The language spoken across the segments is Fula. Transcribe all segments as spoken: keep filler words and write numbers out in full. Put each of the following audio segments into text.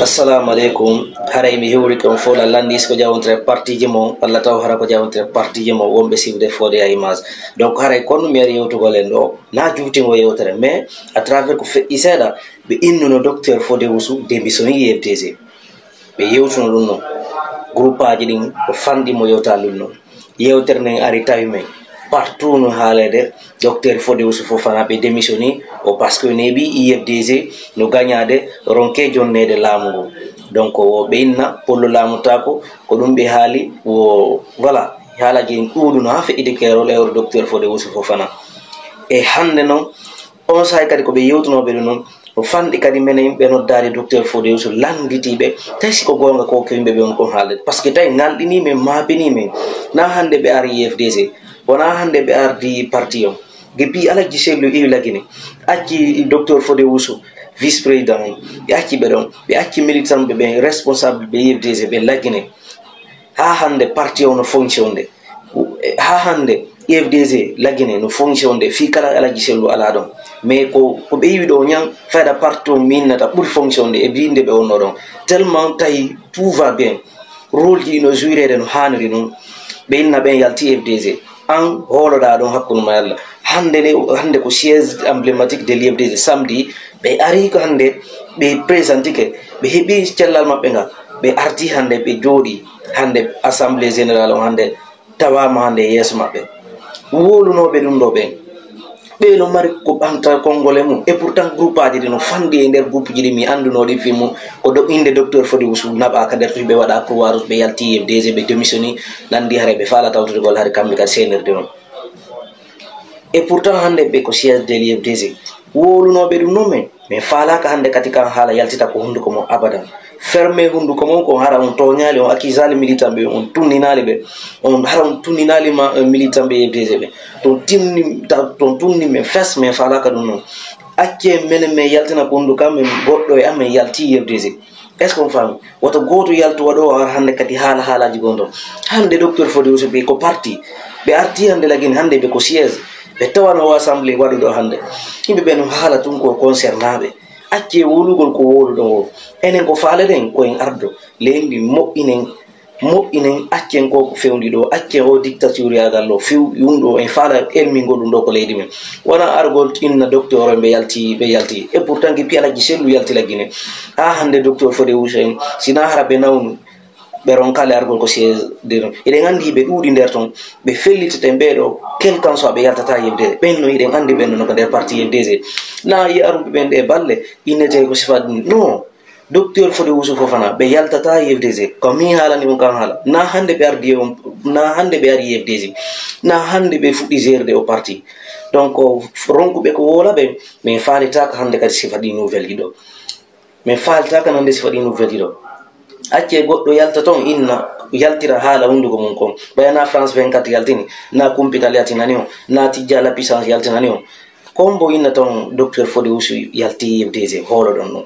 Assalamu aleykum. Haray mi hewrike on fof la landis ko jawontre partiji mon, walla taw hara ko jawontre partiji mon wonɓe sivde fode a image. Donc haray kon mi ari yewtugol en ɗo, na juutingo yewtere, mais à travers ko feƴƴi seeɗa, ɓe innuno docteur Fodewusu démission I F D G. Ɓe yewtuno ɗum noon. Groupe aji ɗin ko fanɗi mo yewta ɗum noon. Yewtere nden ari tawi men partout no haalede docteur Fodewusu Fofana ɓe démissioni o, parce que neeɓi I F D G no gañade ronke jonnede laamu ngu. Donc o ɓe inna pollo laamu taako, ko ɗum ɓe haali. O voilà, haalaji en ɗuuɗuno ha feƴƴiti keerol e hoore docteur Fodewusu Fofana. E hannde noon, on sahay kadi ko ɓe yewtunooɓe ɗum noon, o fanɗi kadi menen ɓe noddaade docteur Fodewusu lannditiiɓe tawi si ko goonga ko ko yimɓe ɓe on kon haalde, parce que tawi ngalɗinii men, maapinii men. Na hannde ɓe ari I F D G, wona hannde ɓe ardi parti on. Depuis Alaji Sellu iwi Lagine, acci docteur Fodewusu vice président on, ɓe acci ɓe ɗon, ɓe acci militant ɓe ɓen, responsable ɓe I F D G ɓe Lagine. Ha hannde parti o no fonctionde. Ha hannde I F D G Lagine no fonctionde fii kala Alaji Sellu alaa ɗon. Mais ko, ko ɓe iwi ɗo ñan fayda parti o minnata ɓuri fonctionde e binde ɓe wonno ɗon. Tellement tawi tout va bien. Rôle ji ɗi no jouirede no haaniri ɗum. Ɓe inna ɓen yalti I F D G. An hooloɗaa ɗon hakkunde ma e Allah. Hannde ne, hannde ko siège emblématique de l'I F D G samedi. Ɓe ari ko hannde ɓe présentike. Ɓe heɓi cellal maɓɓe ngal. Ɓe arti hannde ɓe jooɗi. Hannde assemblée générale on hannde tawaama hannde e yeeso maɓɓe. Wowlunooɓe ɗum ɗo ɓen. Ɓe no mari ko ɓanta konngol e mum. Et pourtant groupe aji ɗi no fanɗi e nder groupe ji ɗi mi anndunoo ɗi fii mum. Ko do-, innde docteur Fodewusu naɓaaka nder to ɓe waɗa Croix Rouge, ɓe yalti I F D G, ɓe démissioni, nanndi haray ɓe faala tawtotugol hari kamɓe kadi seenirde on. Et pourtant hannde ɓe ko siège de l'I F D G. Wowlunooɓe ɗum noon men, men faalaaka hannde kadi kan haala yaltita ko hunnduko mon abadan. Ferme hunnduko mon ko hara on tooñaali, on accusaali militant ɓe, on tunninaali ɓe. On hara on tunninaali ma, eh, militant ɓe I F D G ɓe. Ton tinni, ta-, ton tunni men fes, men faalaaka ɗum noon. Accee menen men yaltina ko hunnduko amen, goɗɗo e amen yalti I F D G. Est-ce qu'on faami? Woto gooto yaltu waɗo o ara hannde kadi haala haalaaji gonɗon. Hannde docteur Fodewusu ɓe ko parti. Ɓe arti hannde Lagine, hannde ɓe ko siège. Ɓe tawano o assemblée waɗuɗo hannde. Yimɓe ɓe no haala tun ko concernaaɓe. Accee wowlugol ko wowluɗon o. Enen ko faaleɗen ko en ardo. Leydi ndi moƴƴinen, moƴƴinen, accen ko ko fewndi ɗo, accen o dictaturiyaagal ɗo few, ɗum ɗo en faala elmingol ɗum ɗo ko leydi men. Wona argol inna docteur en ɓe yalti, ɓe yalti. Et pourtant ki Alaji Sellu yalti Lagine. Ha hannde docteur Fodewusu en, sina hara ɓe nawnu, ɓe ronkaali argol ko siège de. Eɗen anndi ɓe ɗuuɗi nder ton, ɓe felliteten ɓee ɗo, quel qu'en soit ɓe yaltata I F D G. Ɓen no eɗen anndi ɓen no ko nder parti I F D G. Na yi aruɓe ɓen ɗe balle, innete ko sifa ɗum. Non. Docteur Fodewusu Fofana, ɓe yaltata I F D G. Ko min haalani on kan haala. Na hannde ɓe ardi on, na hannde ɓe ari I F D G. Na hannde ɓe fuɗɗi gérde o parti. Donc, ronkuɓe ko wowla ɓe, min faalitaaka hannde kadi sifa ɗi nouvelle ji ɗo. Min faalitaaka hannde sifa ɗi nouvelle ji ɗo. Accee goɗɗo yalta ton inna, yaltira haala hunnduko mum kon. Ɓaya na France vingt-quatre yaltini, na Kumpital yaltinani on, na Tijja la Puissance yaltinani on. Kombo inna ton docteur Fodewusu yalti I F D G, hooloɗon ɗum.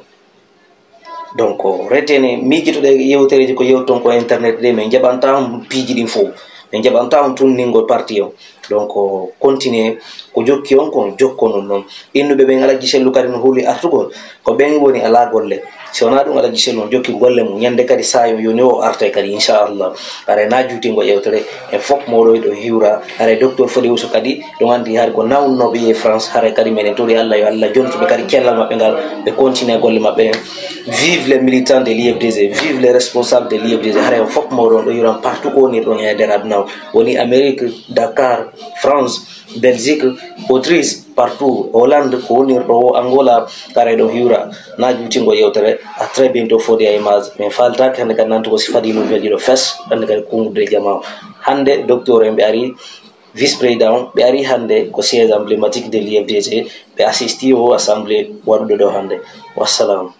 Donc, retene miijitoɗe yewtereeji ko yewton ko internet ɗe, min njaɓanta on piiji ɗin fof. Min njaɓanta on tunningol parti on. Donc, continue ko jokki on kon, jokkon ɗum noon. Innuɓe ɓen Alaji Sellu kadi no huli artugol, ko ɓen woni alaa golle. Si wonaa ɗum Alaji Sellu no jokki golle mum, ñande kadi saayo yoni o artay kadi, inchallah. Aray na juutingo yewtere, en fof mawɗo e ɗo hiwra. Aray docteur Fodewusu kadi, ɗum anndi hari ko nawnnoɓe e France, haray kadi meɗen tori Allah yo Allah jontuɓe kadi cellal maɓɓe ngal, ɓe continue golle maɓɓe ɗen. Vive les militants de l'I F D G, vive les responsables de l'I F D G. Haray on fof mawɗo on ɗo hiwran partout ko wonirɗon e nder aduna o. Woni Amérique, Dakar, France, Belgique, Autriche, partout, Hollande, ko wonirɗo o, Angola, haray ɗo hiwra. Na juutingo yewtere. À très bientôt, Fodé à Image. Min faaltaake hannde kadi nantugo si fadii nouvelle ji ɗo fes, hannde kadi konngude e jamaa o. Hannde docteur en ɓe ari, vice président on, ɓe ari hannde ko siège emblématique de l'I F D G, ɓe assisti o assemblée waɗuɗo ɗo hannde. Wassalam.